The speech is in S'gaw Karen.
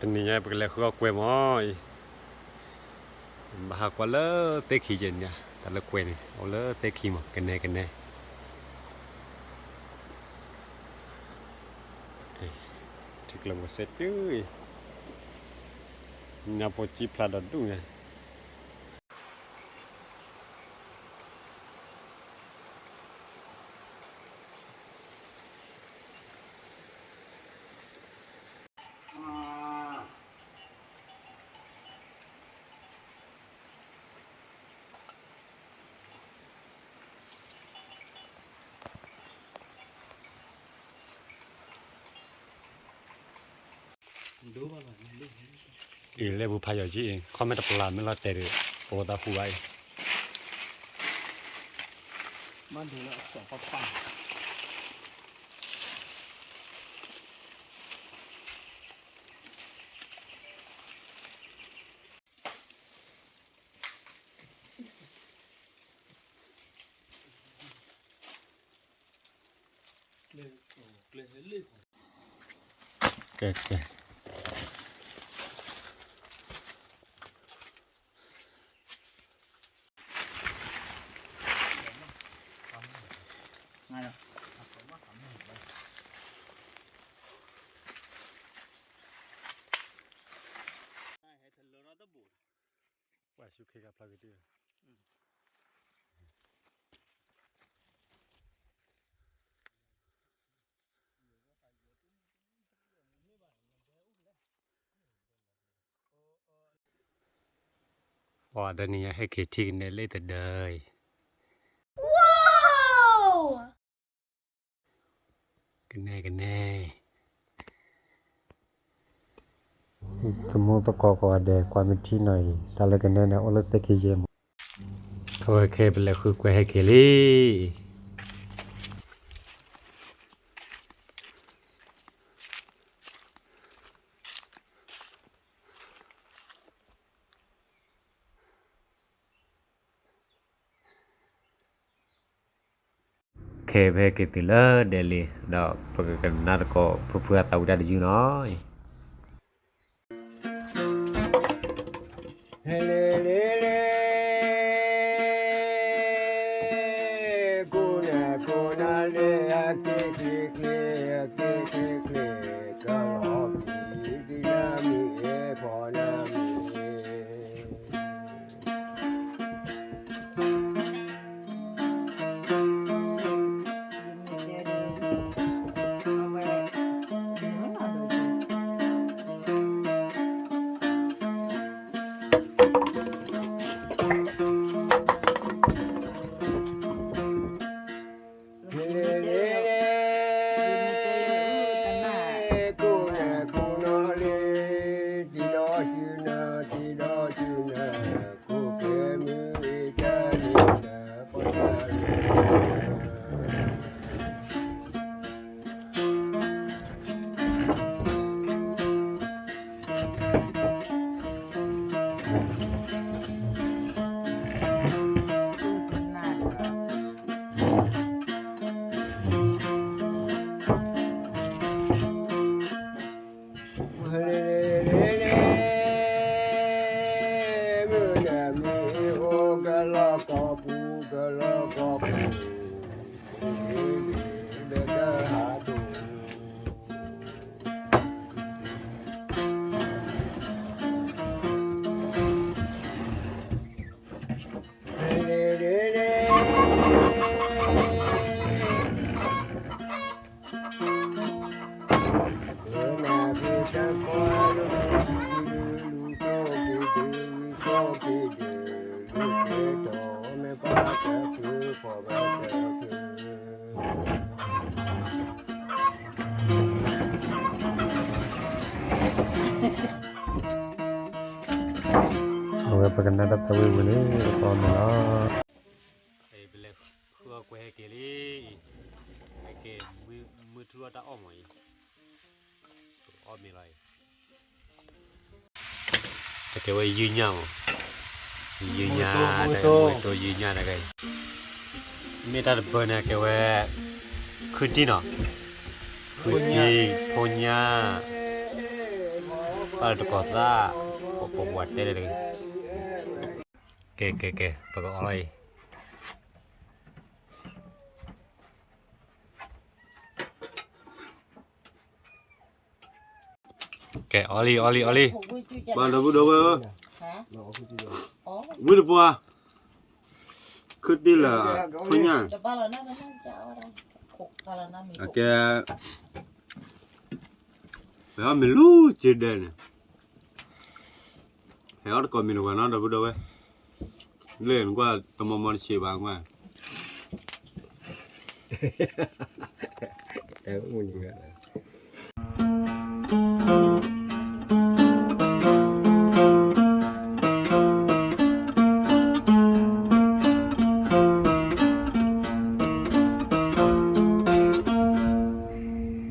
တနံၤညါပကလဲၤဃုအီၣ်ကွဲမၢ်အံၤ, ဘၣ်ဟးကွၢ်လၢသ့ၣ်ခံယဲၢ်န့ၣ်, တၢ်လၢကွဲန့ၣ် အိၣ်လၢသ့ၣ်ခံမၢ်, ကနဲကနဲ, ထံကျိပူၤစဲးတုၤအံၤ, ညါပိာ်ကံဖျါဒီးဒူၣ်ညါ အံၤလဲၤပူၤဖးယီၤကံအံၤ ခီမ့ၢ်တပျၢ်မ့ၢ်လီၤတဲာ်ဒီး ပဝဲသးဟူဘၣ်အံၤ မၤဒိးလၢအစီၤပၤပၢ် ကဲ ကဲ ပှၤဆူခ့ကဖျါကတၢၢ် ပှၤတနံၤညါ ဟဲက့ၤထံၣ်ကနဲလၢတဒၢအံၤ ကနဲကနဲ, သမူသကိးကိးဂၤဒဲး ကွၢ်မ့ၢ်ထံနီၤအံၤ တၢ်လၢကနဲန့ၣ် အိၣ်လၢသ့ၣ်ခံယဲၢ်မၢ်, ခဲဝဲခဲပလဲၤဃုကွဲဟဲက့ၤလံ. ခဲဖဲက့ၤတုၤလၢဒဲးလံ ဒီးပကကနၣ်သကိးဖုဖုအသးဝံၣ်တၢ်တယုၢ်နီၤ. အဝဲပကနၣ်တၢ်သးဝံၣ်ဝံၤန့ၣ် ပကအီၣ်မ့ၤလီၤ. ပလဲၤဃုအီၣ်ကွဲဟဲက့ၤလံ, ဟဲက့ၤမုၢ်ထူၣ်အီၣ်တၢ်အီၣ်မၢ်အံၤ, ပကအီၣ်မ့ၤလီၤအံၤ. တကဲဝဲယုၢ်ညၣ်မၢ်, ယုၢ်ညၣ်, မုၢ်တိၢ်ယုၢ်ညၣ်တဂၤအံၤ, မ့ၢ်တၢ်တပၢၢ်န့ၣ် ကဲဝဲ ခုၣ်တံၢ်နီၤ, ခုၣ်တံၢ်, ဖိညၣ်, တကီၢ်သး, ပပှၤတဲလၢတဂ့ၤ, ကဲ ကဲ ကဲ ပကအီလီၤအံၤ, ကဲ အီလံ အီလံ အီလံ, ပှၤဒီပုၢ်ဒီဝဲၢ်ဧၢ, ဝံတပှၤ, ခုတ့ၢ်လၢ ဖိညၣ်, ကဲ, ပမ့ၢ်လူၤစ့ဒဲးန့ၣ်, ဟဲအီၣ်တကိးမံၤတဝဲနီၤ ဒီပုၢ်ဒီဝဲၢ်, လၢနကွၢ်တမီမီတဆံးဘၣ်ကွၢ်, မုၢ်နံၤဝဲ